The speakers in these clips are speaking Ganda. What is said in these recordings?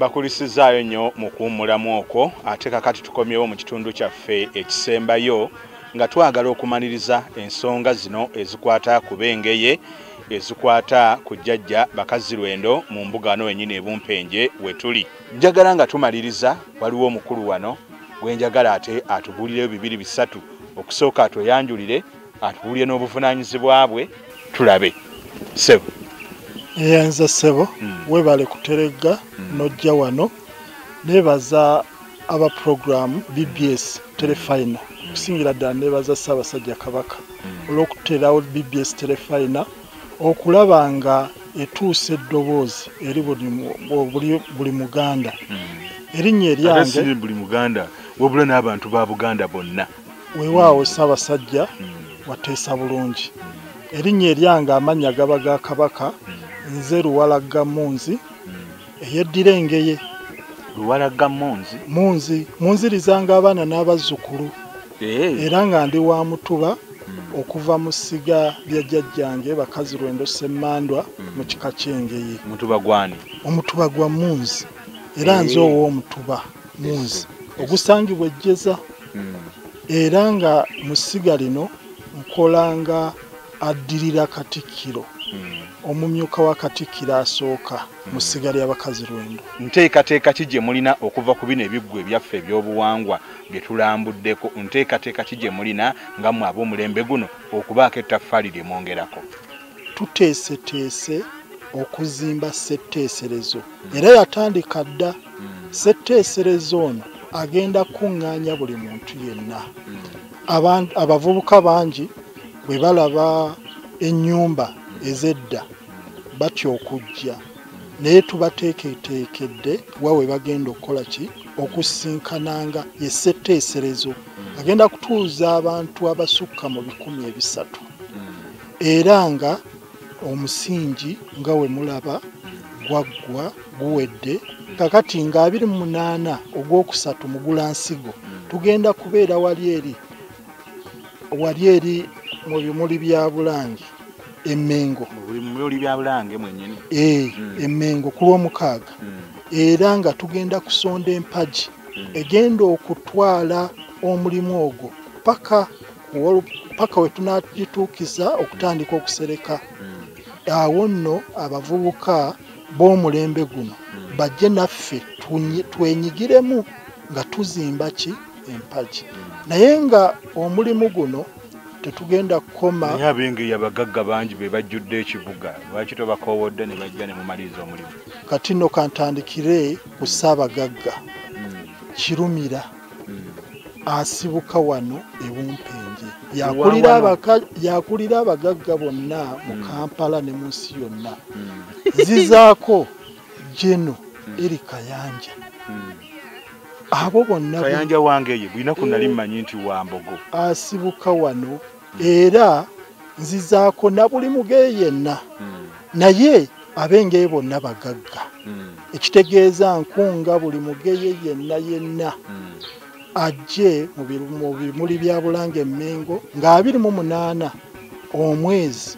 Mbakulisizaayo nnyo mu kuwummulamu okwo, ate kakati tukomyewo mu kitundu kyaffe ekisembayo nga twagala okumaliriza ensonga zino ezikwata ku b'Engeye, ezikwata ku jjajja Bakazirwendo mu mbuga wano wennyini e Bumpenje we tuli. Njagala nga tumaliriza, waliwo omukulu wano gwe njagala ate atubuulireyo bibiri bisatu. Okusooka atweyanjulire, atubuulire n'obuvunaanyizibwa bwe, tulabe. Ssebo. Eyanza ssebo, webale kuteregga n'ojja wano. Neebaza aba program BBS Terefayina, okusingira ddala neebaza Ssaabasajja Kabaka olw'okuteerawo BBS Terefayina okulaba nga etuusa eddoboozi eri buli Muganda. Erinnya eryange si buli Muganda, wabula n'abantu ba Buganda bonna. Weewaawo Ssaabasajja, wateesa bulungi. Erinnya eryange amannya gaba ga Kabaka, nze Luwalagga Munzi, eyeddira Engeye. Luwalagga Munzi? Munzi, munzirizanga abaana n'abazzukulu. Era nga ndi wa Mutuba okuva mu ssiga lya jjajjange Bakazirwendo Ssemmandwa mu kika ky'Engeye. Mutuba gwani? Omutuba gwa Munzi. Era nze ow'omutuba Munzi ogusangibwa Ejjeza. Era nga mu ssiga lino nkolanga addirira Katikkiro, omumyuka wa Katikkiro asooka mu ssiga lya Bakazirwendo. Nteekateeka ki gye mulina okuva ku bino ebiggwa ebyaffe ebyobuwangwa bye tulambuddeko? Nteekateeka ki gye mulina nga mmwe ab'omulembe guno okubaako ettaffaali lye mwongerako? Tuteeseteese okuzimba ssetteeserezo, era yatandika dda. Ssetteeserezo ono agenda kukuŋŋaanya buli muntu yenna. Abavubuka bangi bwe balaba ennyumba ez'edda batya okujja, naye tubateeketeekedde wa we bagenda okukola ki? Okusinkananga ye ssetteeserezo. Agenda kutuuza abantu abasukka mu 300,000, era nga omusingi nga we mulaba gwaggwa guwedde. Kakati nga 28 ogwokusatu Mugulansigo tugenda kubeera wali eri mu bimuli bya Bulange Emmengo. Mu bimuli bya Bulange mwennyini? Emmengo ku Lwomukaaga. Era nga tugenda kusonda empagi egenda okutwala omulimu ogwo paka we tunagituukiza okutandika okusereka. Awo nno abavubuka b'omulembe guno bajje naffe twenyigiremu nga tuzimba ki? Empagi. Naye nga omulimu guno tetugenda kukoma. Naye ab'Engeye abagagga bangi be bajjudde ekibuga, lwaki tobakoowodde ne bajja ne mumaliriza omulimu? Kati nno kantandikire ku Ssaabagagga Kirumira, asibuka wano e Bumpenje. Yakulira abagagga bonna mu Kampala ne mu nsi yonna. Nzizaako Jeno Eri Kayanja. Abo bonna Kayanja wange ye bwinaku nali mmanyi nti wa Mbogo. Asibuka wano, era nzizaako na buli Mugeye yenna. Naye ab'Engeye bonna bagagga. Ekitegeeza nkunga buli Mugeye yenna yenna ajje mu bimuli bya Bulange Emmengo nga 28 omwezi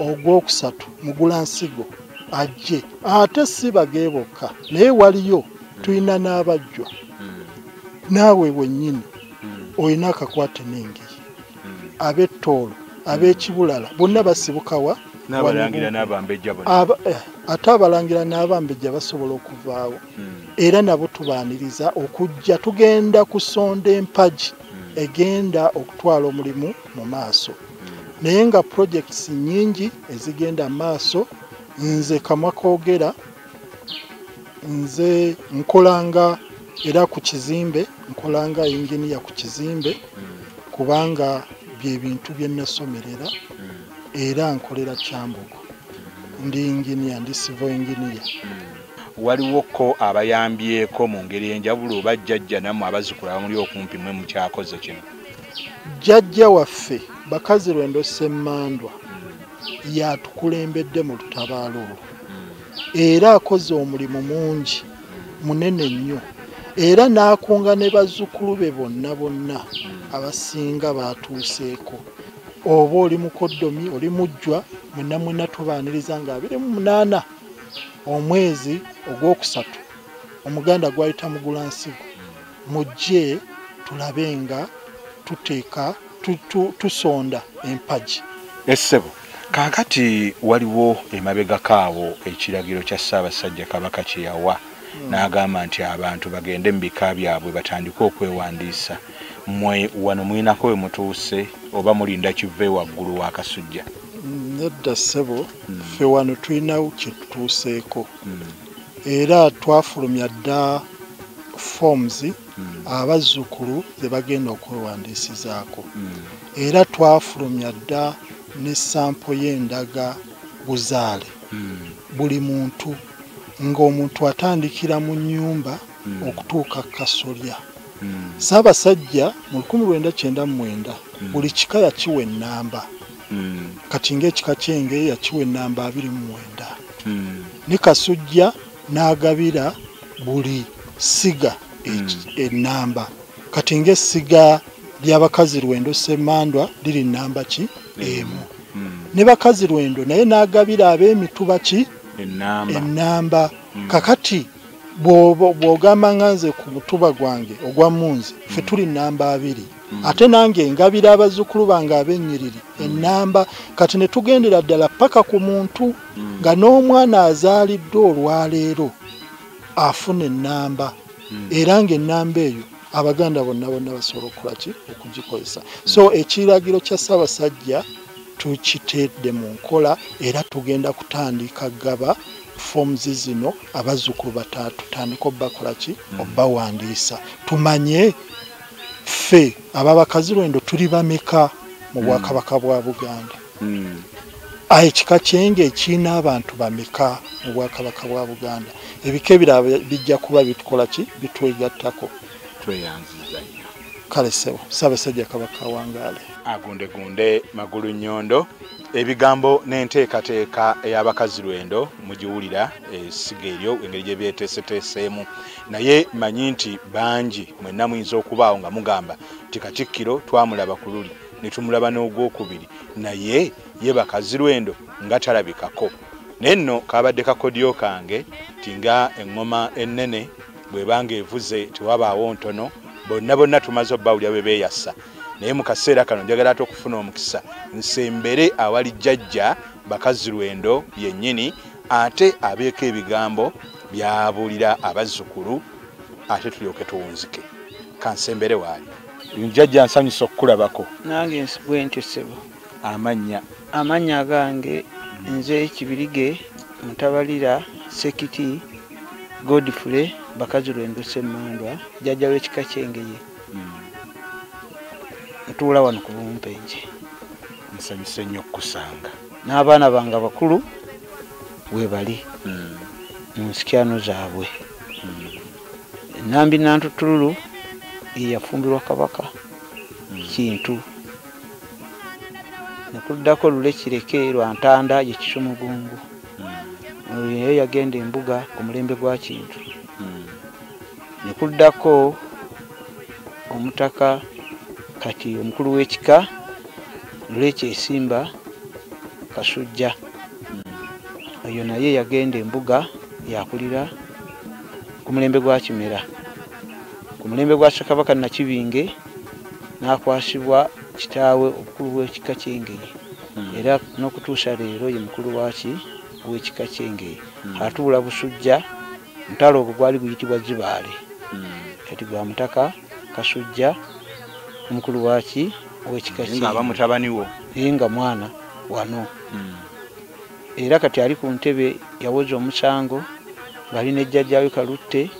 ogwokusatu Mugulansigo ajje. Ate si Bageye bokka, naye waliyo tulina n'abajjwa. Naawe wennyini olina akakwate n'Engeye. Ab'Ettoolo, ab'Ekibulala bonna basibuka wa? N'abalangira n'abambejja bonna. Ate abalangira n'abambejja basobola okuvaawo. Era nabo tubaaniriza okujja. Tugenda kusonda empagi egenda okutwala omulimu mu maaso. Naye nga projects nnyingi ezigenda mu maaso. Nze kamwa koogera, nze nkolanga era ku kizimbe, nkolanga yinginiya ku kizimbe, kubanga bye bintu bye nasomerera, era nkolera Kyambogo. Ndi yinginiya, ndi civil engineer. Waliwo ko abayambyeko mu ngeri enjawulo oba jjajja nammwe abazzukulu abamuli okumpi mwe mukyakoze kino? Jjajja waffe Bakazirwendo Ssemmandwa yatukulembedde mu lutabaalo olwo, era akoze omulimu mungi munene nnyo, era n'akunga ne bazzukulu be bonna bonna abasinga baatuuseeko. Oba oli mukoddomi, oli mujjwa, mwenna mwenna tubaaniriza nga 28 omwezi ogwokusatu Omuganda gwayita mugulansigo. Mujje tulabe nga tuteeka tusonda empagi. Essebo, kaakati waliwo emabegako awo ekiragiro kya Ssaabasajja Kabaka kye yawa n'agamba nti abantu bagende mu bika byabwe batandike okwewandiisa. Mmwe wano mulinako we mutuuse oba mulinda kive waggulu wa Kasujja? Nedda ssebo, ffe wano tulinawo kye tutuuseeko. Era twafulumya dda forms abazzukulu ze bagenda okwewandiisizaako. Era twafulumya dda ne sampo y'endaga buzaale. Buli muntu ng'omuntu atandikira mu nnyumba okutuuka kasolya. Ssaabasajja mu 1999 buli kika yakiwa ennamba. Kati ng'ekika ky'Engeye yakiwa ennamba 29. Ne Kasujja n'agabira buli ssiga ennamba. Kati ng'essiga ly'abakazi Lwendo Ssemandwa liri nnamba ki? Emu. Ne bakazi Lwendo naye n'agabira ab'emituba ki? Ennamba. Kakati bw'ogamba nga nze ku mutuba gwange ogwa Munzi ffe tuli nnamba 2. Ate nange ngabira abazzukulu bange ab'ennyiriri ennamba. Kati ne tugendera ddala paka ku muntu nga n'omwana azaaliddwa olwaleero afuna ennamba. Era ng'ennamba eyo Abaganda bonna bonna basobola okukola ki? Okugikozesa. So ekiragiro kya Ssaabasajja tukitedde mu nkola era tugenda kutandika gaba forms zino abazzukulu tutandike obbakola ki? Obbawandiisa. Tumanye ffe ababakazi Lwendo tuli bameka mu Bwakabaka bwa Buganda. Ekika ky'Enge ekirina abantu bameka mu Bwakabaka bwa Buganda. Ebika ebirala bijja kuba bitukola ki? Bitwegattako. Tweyanziza nnyo. Kale ssebo, Ssaabasajja Kabaka awangaale. Agundegunde magulu nnyondo. Ebigambo n'enteekateeka ey'abakazi Lwendo mugiwulira essiga eryo engeri gye byeteeseteeseemu. Naye manyi nti bangi mwenna muyinza okubaawo nga mugamba nti Katikkiro twamulaba ku luli ne tumulaba n'ogwokubiri, naye ye bakazi Lwendo nga talabikako. Naye nno kabadde kakodyo kange nti nga eŋŋoma ennene bw'ebanga evuze tewabaawo ntono, bonna bonna tumaze obbawulira bwe beeyasa. Naye mu kaseera kano njagala ate okufuna omukisa nsembere awali jjajja bakazi Lwendo yennyini ate abeeko ebigambo by'abuulira abazzukulu ate tulyoke tuwunzike. Kansembere waali. Jjajja nsanyusa okukulabako. Nange bwe ntyo ssebo. Amannya? Amannya gange nze Kibirige Mutabalira Ssekiti Godfrey Bakazi Lwendo Ssemandwa, jjajja w'ekika ky'Engeye. Ntuula wano ku Bumpenje. Nsanyuse nnyo okukusanga. N'abaana bange abakulu we bali mu nsikyano zaabwe. Nambi Nantutululu ye yafumbirwa Kabaka Kintu. Ne kuddako Lule Kireke lwa Ntanda ye Kisumugungu. Oyo yagenda embuga ku mulembe gwa Kintu. Ne kuddako omutaka kati omukulu w'ekika Lule Kyesimba Kasujja. Oyo naye yagenda embuga yakulira ku mulembe gwa Kimera. Ku mulembe gwa Ssekabaka Nakibinge n'akwasibwa kitaawe obukulu bw'ekika ky'Engeye. Era n'okutuusa leero ye mukulu waki w'ekika ky'Engeye. Atuula Busujja, mutalo ogwo gwali guyitibwa Zibaale. Kati gwa mutaka Kasujja omukulu waki w'ekika ky'Engeye. Nga aba mutabani wo. Naye nga mwana wano. Era kati ali ku ntebe yawoza omusango ng'ali ne jjajjaawe Kalutte.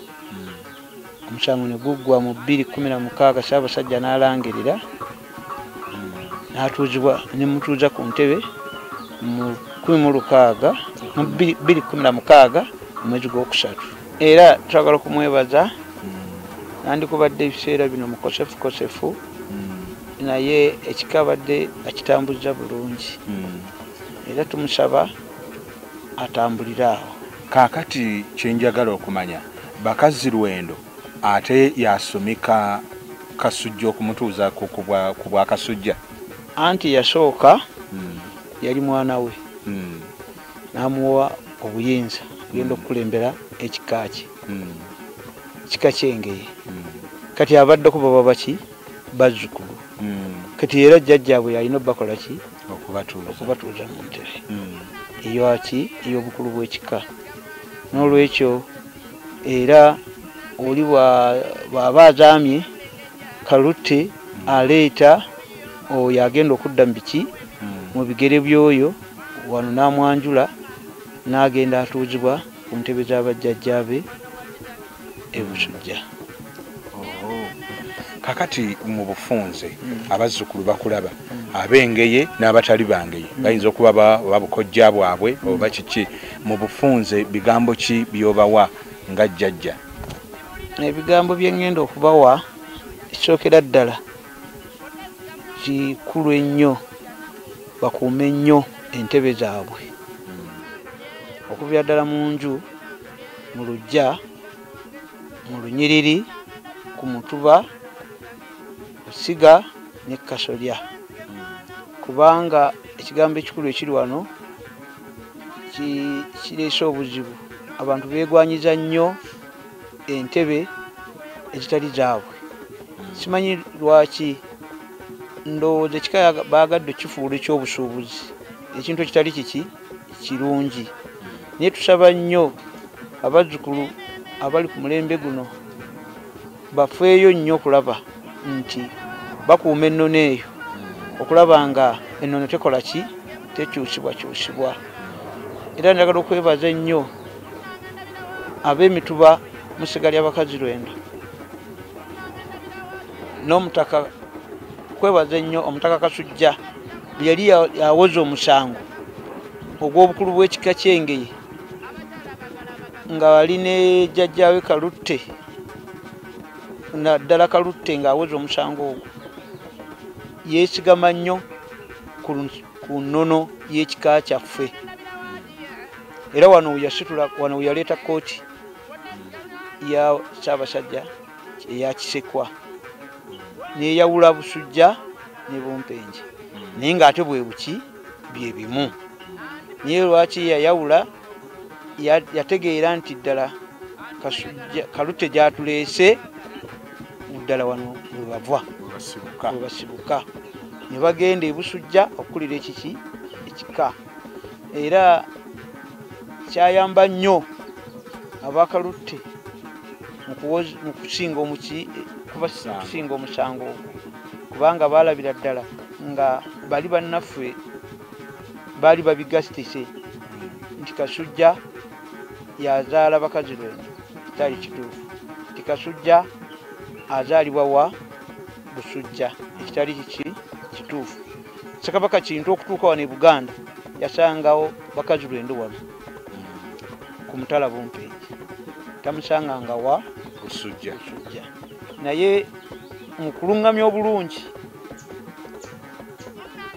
Omusango ne guggwa mu 2016 Ssaabasajja n'alangirira n'atuuzibwa ne mutuuza ku ntebe mu 16 mu 2016 omwezi gw'okusatu. Era twagala okumwebaza nandikubadde ebiseera bino mukosefukosefu naye ekika abadde akitambuza bulungi. Era tumusaba atambulire awo. Kaakati kye njagala okumanya, Bakazi Lwendo ate yasumika Kasujja okumutuuza ku bwa Kasujja? Anti yasooka yali mwana we n'amuwa obuyinza kugenda okukulembera ekika kye. kika ky'Engeye. Kati abaddako baba baki? Bazzukulu. Kati era jjajjaabwe yalina obbakola ki? Okubatuuza mu ntebe eyaki ey'obukulu bw'ekika. N'olwekyo era oli bw'aba azaamye Kalutte aleeta oyo agenda okudda mu biki mu bigere by'oyo wano n'amwanjula n'agenda atuuzibwa ku ntebe z'abajjajjaabe e Busujja. Kakati mu bufunze abazzukulu bakulaba ab'Engeye n'abatali bangeye bayinza okuba babukojja bwabwe oba kiki, mu bufunze bigambo ki by'obawa nga jjajja? Ebigambo bye ŋŋenda okubawa ekisookera ddala kikulu ennyo, bakuume nnyo entebe zaabwe okuviira ddala mu nju, mu luggya, mu lunyiriri, ku mutuba, ku ssiga ne ku kasolya, kubanga ekigambo ekikulu ekiri wano kireese obuzibu. Abantu beegwanyiza nnyo entebe ezitali zaabwe. Simanyi lwaki, ndowooza ekika baagadde kifuula ekyobusuubuzi, ekintu ekitali kiki kirungi. Naye tusaba nnyo abazzukulu abali ku mulembe guno bafeeyo nnyo okulaba nti bakuuma ennono eyo, okulaba nga ennono tekola ki, tekyusibwakyusibwa. Era njagala okwebaza ennyo ab'emituba mu ssiga ly'Abakazi Lwendo n'omutaka, kwebaza ennyo omutaka Kasujja bwe yali awoza omusango ogw'obukulu bw'ekika ky'Engeye nga ali ne jjajjaawe Kalutte, naddala Kalutte ng'awoza omusango ogwo, yeesigama nnyo ku nnono y'ekika kyaffe. Era wano yasitula, wano yaleeta kkooti ya Ssaabasajja eya Kisekwa n'eyawula Busujja ne Bumpenje, naye ng'ate bwe buki bye bimu. Naye lwaki yayawula? Yategeera nti ddala Kalutte gy'atuleese ddala wano we bava, we basibuka, ne bagenda e Busujja okukulira ekiki ekika. Era kyayamba nnyo abakalutte mu kusinga omusango ogwo, kubanga baalabira ddala nga bali bannaffe baali babigasitise nti Kasujja yazaala Bakazi Lwendo, kitali kituufu, nti Kasujja azaalibwa wa Busujja, ekitali kiki kituufu. Ssekabaka Kintu okutuuka wano e Buganda yasangawo Bakazi Lwendo wano ku mutala Bumpenje, tamusanganga wa Busujja. Naye mu kulungamya obulungi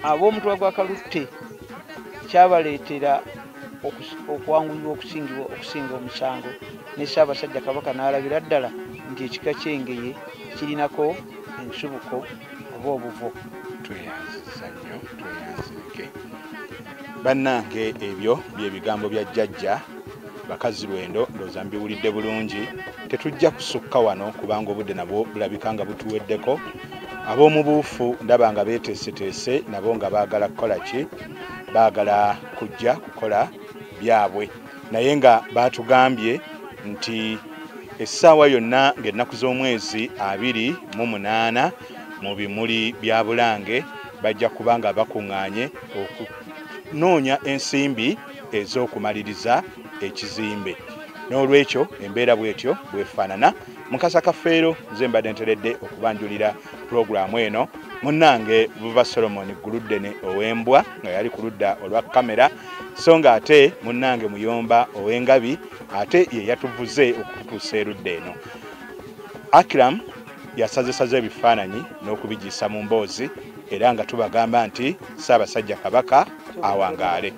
ab'omutuba gwa Kalutte kyabaleetera okwanguyirwa okusinga omusango, ne Ssaabasajja Kabaka n'alabira ddala nti ekika ky'Engeye kirinako ensibuko oba obuvo. Tweyanziza nnyo, tweyanzirike. Bannange, ebyo bye bigambo bya jjajja Bakazi Lwendo, ndowooza mbiwulidde bulungi. Tetujja kusukka wano kubanga obudde nabwo bulabika nga butuweddeko. Ab'omubuufu ndaba nga beeteeseteese nabo nga baagala kukola ki? Baagala kujja kukola byabwe, naye nga baatugambye nti essaawa yonna ng'ennaku z'omwezi 28 mu bimuli bya Bulange bajja kuba nga bakuŋŋaanye okunoonya ensimbi ez'okumaliriza ekizimbe. N'olwekyo embeera bw'etyo bwefaanana. Mukasa Kafeero nze mbadde nteredde okubanjulira pulogulaamu eno. Munnange Buva Solomon Guluddene ow'Embwa nga yali ku ludda olwa kamera, so nga ate munnange Muyomba ow'Engabi ate ye yatuvuze okututuusa erudda eno. Akram yasazesaze ebifaananyi n'okubigisa mu mboozi, era nga tubagamba nti Ssaabasajja Kabaka awangaale.